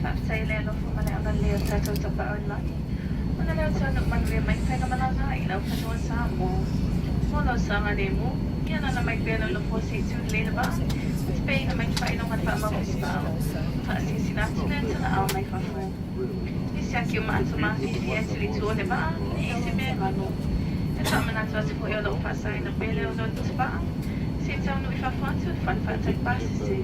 Faafetai i le alofa ma le agalelei o le tatou Tapaau i le Lagi, ona lea ua taunuu manuia mai le faigamalaga i laufanua Samoa. Mo lou saogalemu, ia alaala mai pea i lou nofoa seia tu lelei le vaa, ma tupeina mai le faailoga faamau Pusipaau, ona faasilasila atu lea i talaau mai fafo. E siaki uma atu mafiafia e tuli o le vaa, ne i i ai se mea e galo. E faamanatu atu foi o lo o faasaina pea le ono o le vaa, seia taunuu i fafo atu o le fale faatali pasese.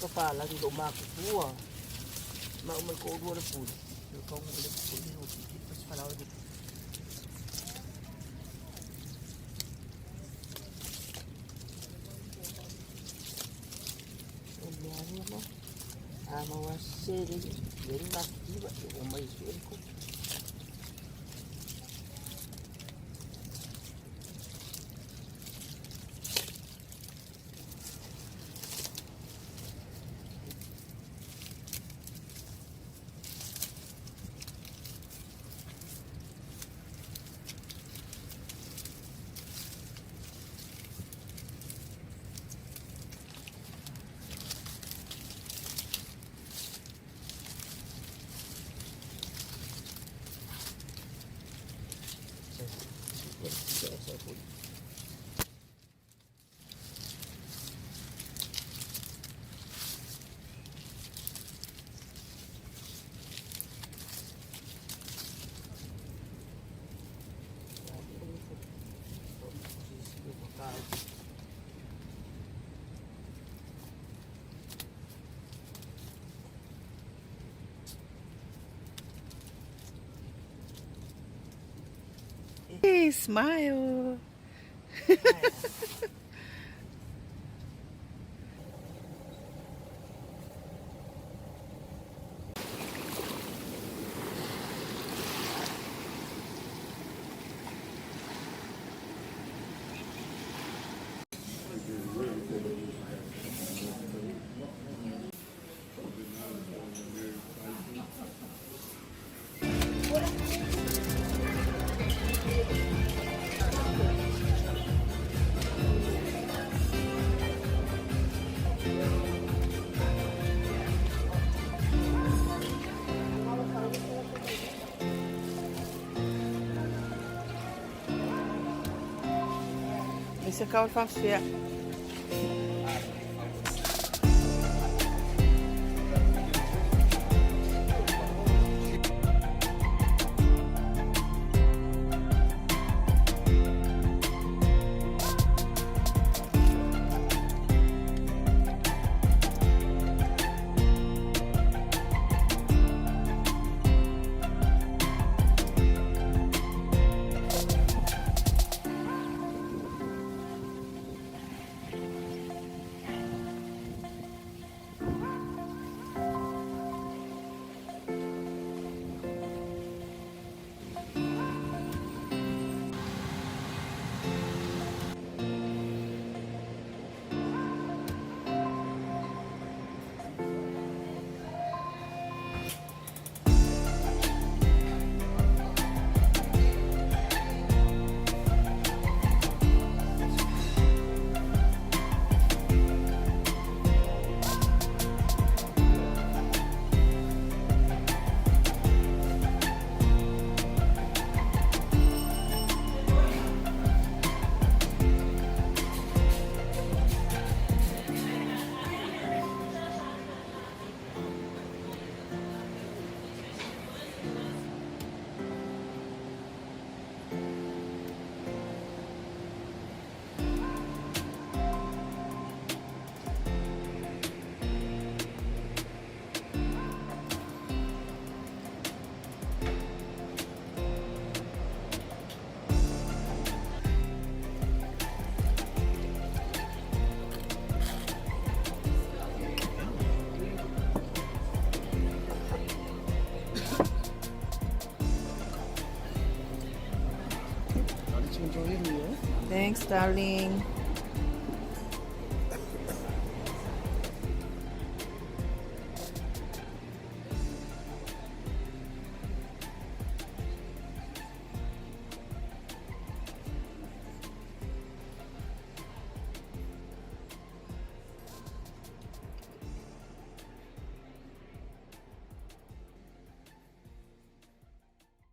Papalagi loomatutua ma uma le toalua le pule le tago le pule o fiti pasifalau le mea ma a maua seleni le mativa e o mai sue le kopi. Hey, smile. Ese acaba el fanfare. Thanks, darling.